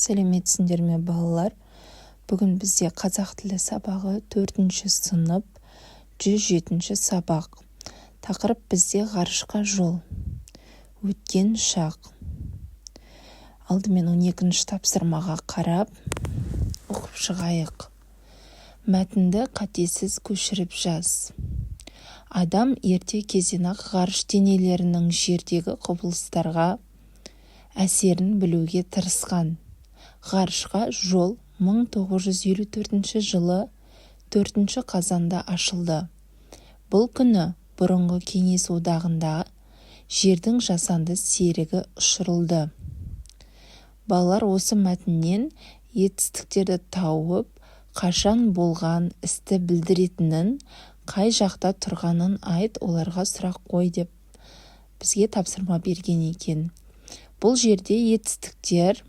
Сәлеметсіңдер ме, балалар! Бүгін бізде қазақ тілі сабағы, төртінші сынып, 107-ші сабақ. Тақырып бізде «Ғарышқа жол. Өткен шақ». Алдымен 12-ші тапсырмаға қарап, оқып шығайық. Мәтінді қатесіз көшіріп жаз. Адам ерте кезден-ақ ғарыш денелерінің жердегі құбылыстарға әсерін білуге тырысқан. Ғарышқа жол 1954 жылы 4 қазанда ашылды. Бұл күні бұрынғы Кеңес Одағында жердің жасанды серігі ұшырылды. Балалар, осы мәтіннен етістіктерді тауып, қашан болған істі білдіретінін, қай жақта тұрғанын айт, оларға сұрақ қой деп бізге тапсырма берген екен. Бұл жерде етістіктер,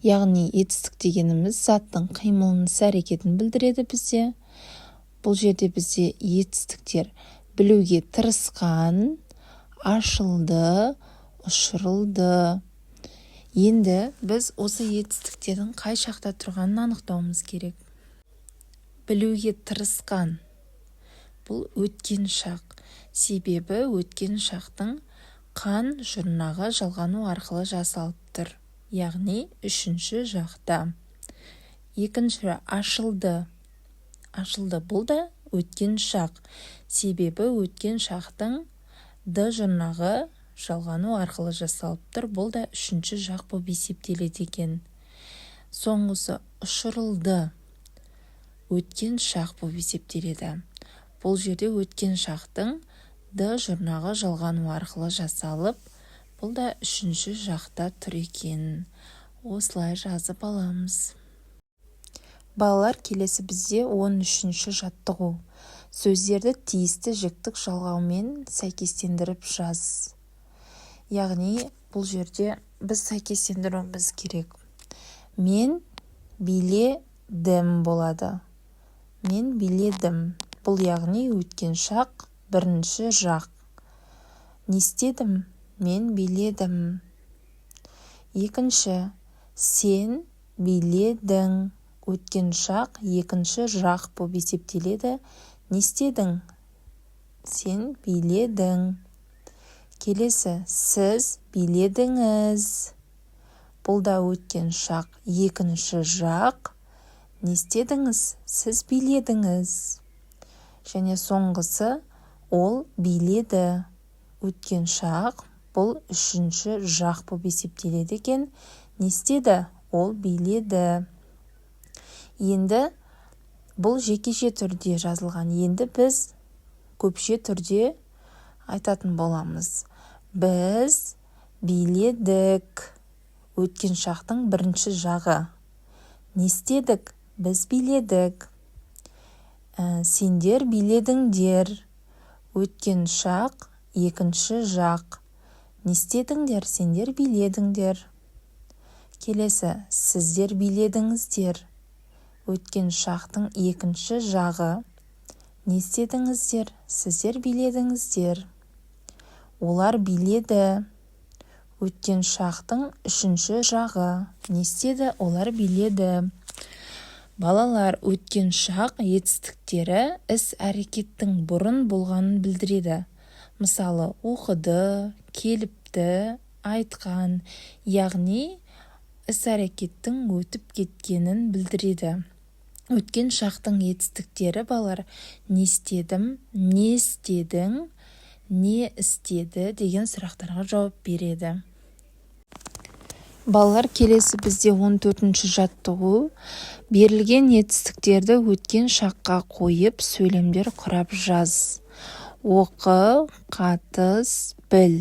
яғни етістік дегеніміз заттың қимылын, іс-әрекетін білдіреді бізде. Бұл жерде бізде етістіктер: білуге тырысқан, ашылды, ұшырылды. Енді біз осы етістіктердің қай жақта тұрғанын анықтауымыз керек. Білуге тырысқан — бұл өткен шақ, себебі өткен шақтың қан жұрнағы жалғану арқылы жасалып тұр, яғни үшінші жақта. Екінші, ашылды. Ашылды — бұл да өткен шақ, себебі өткен шақтың ды жұрнағы жалғану арқылы жасалып тұр. Бұл да үшінші жақ болып есептеледі екен. Соңғысы, ұшырылды өткен шақ болып есептеледі. Бұл жерде өткен шақтың ды жұрнағы жалғану арқылы жасалып, бұл да үшінші жақта тұр екен. Осылай жазып аламыз. Балалар, келесі бізде 13-ші жаттығу. Сөздерді тиісті жіктік жалғаумен сәйкестендіріп жаз. Яғни бұл жерде біз сәйкестендіруіміз керек. «Мен биледім» болады. «Мен биледім» — бұл, яғни, өткен шақ, бірінші жақ. Не істедім? Мен биледім. Екінші, «Сен биледің» — өткен шақ, екінші жақ болып есептеледі. Не істедің? Сен биледің. Келесі, «Сіз биледіңіз» — бұл да өткен шақ, екінші жақ. Не істедіңіз? Сіз биледіңіз. Және соңғысы, «Ол биледі» — өткен шақ, бұл үшінші жақ болып есептеледі екен. Не істеді? Ол биледі. Енді бұл жекеше түрде жазылған. Енді біз көпше түрде айтатын боламыз. «Біз биледік» — өткен шақтың бірінші жағы. Не істедік? Біз биледік. «Сендер биледіңдер» — өткен шақ, екінші жақ. Не істедіңдер? Сендер биледіңдер. Келесі, «Сіздер биледіңіздер» — өткен шақтың екінші жағы. Не істедіңіздер? Сіздер биледіңіздер. «Олар биледі» — өткен шақтың үшінші жағы. Не істеді? Олар биледі. Балалар, өткен шақ етістіктері іс-әрекеттің бұрын болғанын білдіреді. Мысалы, оқыды, келіпті, айтқан, яғни іс-әрекеттің өтіп кеткенін білдіреді. Өткен шақтың етістіктері, балалар, не істедім, не істедің, не істеді деген сұрақтарға жауап береді. Балалар, келесі бізде 14-ші жаттығу. Берілген етістіктерді өткен шаққа қойып, сөйлемдер құрап жаз. Оқы, қатыс, біл.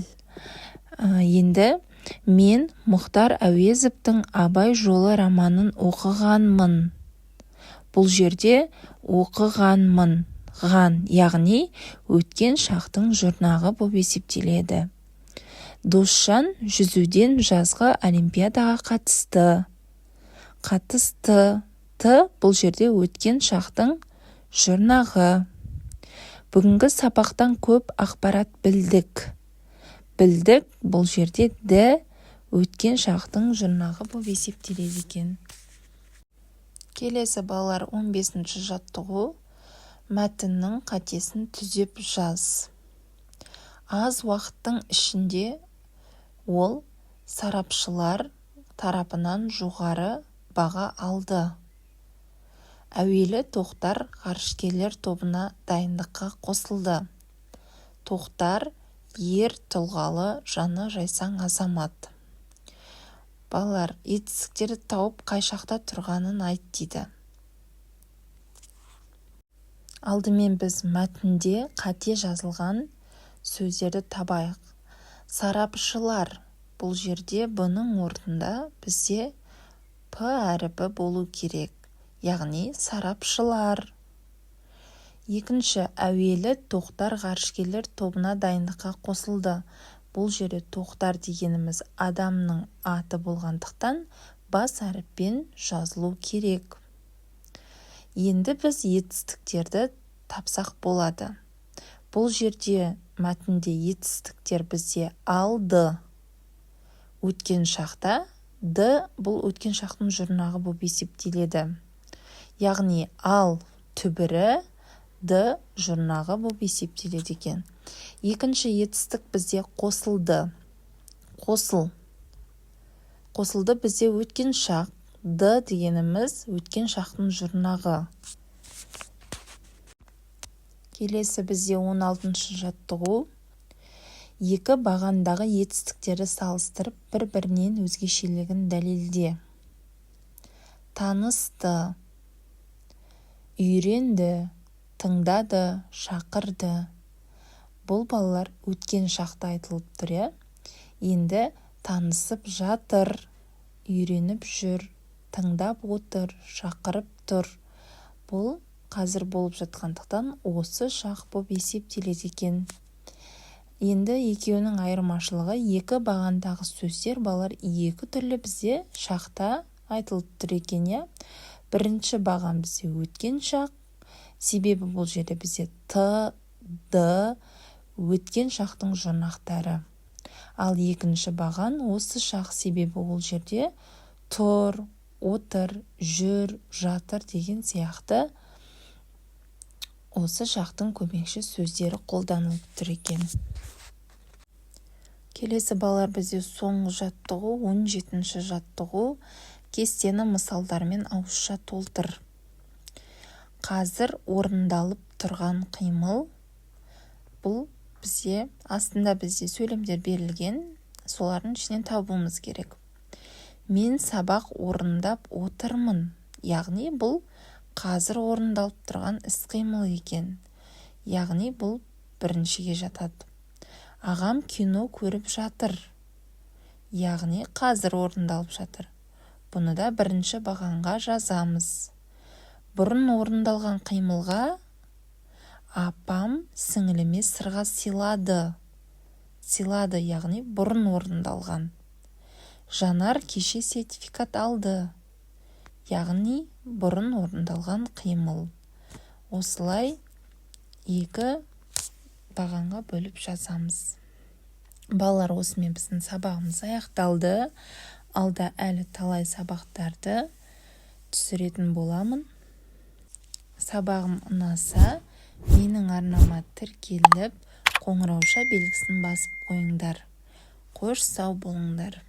Енді «Мен Мұхтар Әуезовтің «Абай жолы» романын оқығанмын». Бұл жерде оқығанмын, ған, яғни өткен шақтың жұрнағы болып есептеледі. Досжан жүзуден жазғы олимпиадаға қатысты. Қатысты, ты — бұл жерде өткен шақтың жұрнағы. Бүгінгі сабақтан көп ақпарат білдік. Білдік — бұл жерде ді Өткен шақтың жұрнағы болып есептеледі екен. Келесі, балалар, 15-ші жаттығу. Мәтіннің қатесін түзеп жаз. Аз уақыттың ішінде ол сарапшылар тарапынан жоғары баға алды. Әуелі Тоқтар ғарышкерлер тобына дайындыққа қосылды. Тоқтар ер тұлғалы, жаны жайсаң азамат. Балалар, етістіктерді тауып, қай шақта тұрғанын айт дейді. Алдымен біз мәтінде қате жазылған сөздерді табайық. Сарапшылар, бұл жерде бұның орнында бізде п әріпі болу керек, яғни сарапшылар. Екінші, әуелі Тоқтар ғарышкерлер тобына дайындыққа қосылды. Бұл жерде Тоқтар дегеніміз адамның аты болғандықтан, бас әріппен жазылу керек. Енді біз етістіктерді тапсақ болады. Бұл жерде мәтінде етістіктер бізде алды. Өткен шақта д, бұл өткен шақтың жұрнағы болып есептеледі, яғни ал түбірі, д жұрнағы болып есептеледі екен. Екінші етістік бізде қосылды. Қосыл, қосылды бізде өткен шақ, д дегеніміз өткен шақтың жұрнағы. Келесі бізде 16 жаттығу. Екі бағандағы етістіктерді салыстырып, бір-бірінен өзгешелігін дәлелде. Танысты, үйренді, тыңдады, шақырды. Бұл, балалар, өткен шақта айтылып тұр, иә. Енді танысып жатыр, үйреніп жүр, тыңдап отыр, шақырып тұр. Бұл қазір болып жатқандықтан, осы шақ болып есептеледі екен. Енді екеуінің айырмашылығы: екі бағандағы сөздер, балалар, екі түрлі бізде шақта айтылып тұр екен, иә. Бірінші баған бізде өткен шақ, себебі бұл жерде бізде т, д өткен шақтың жұрнақтары. Ал екінші баған осы шақ, себебі ол жерде тұр, отыр, жүр, жатыр деген сияқты осы шақтың көмекші сөздері қолданылып тұр екен. Келесі, балалар, бізде соңғы жаттығу, 17 жаттығу. Кестені мысалдармен ауызша толтыр. Қазір орындалып тұрған қимыл. Бұл бізде астында бізде сөйлемдер берілген, солардың ішінен табуымыз керек. Мен сабақ орындап отырмын, яғни бұл қазір орындалып тұрған іс-қимыл екен, яғни бұл біріншіге жатады. Ағам кино көріп жатыр, яғни қазір орындалып жатыр. Бұны да бірінші бағанға жазамыз. Бұрын орындалған қимылға: апам сіңіліме сырға сыйлады. Сыйлады, яғни бұрын орындалған. Жанар кеше сертификат алды, яғни бұрын орындалған қимыл. Осылай екі бағанға бөліп жазамыз. Балалар, осымен біздің сабағымыз аяқталды. Алда әлі талай сабақтарды түсіретін боламын. Сабағым ұнаса, менің арнама тіркеліп, қоңырауша белгісін басып қойыңдар. Қош, сау болыңдар.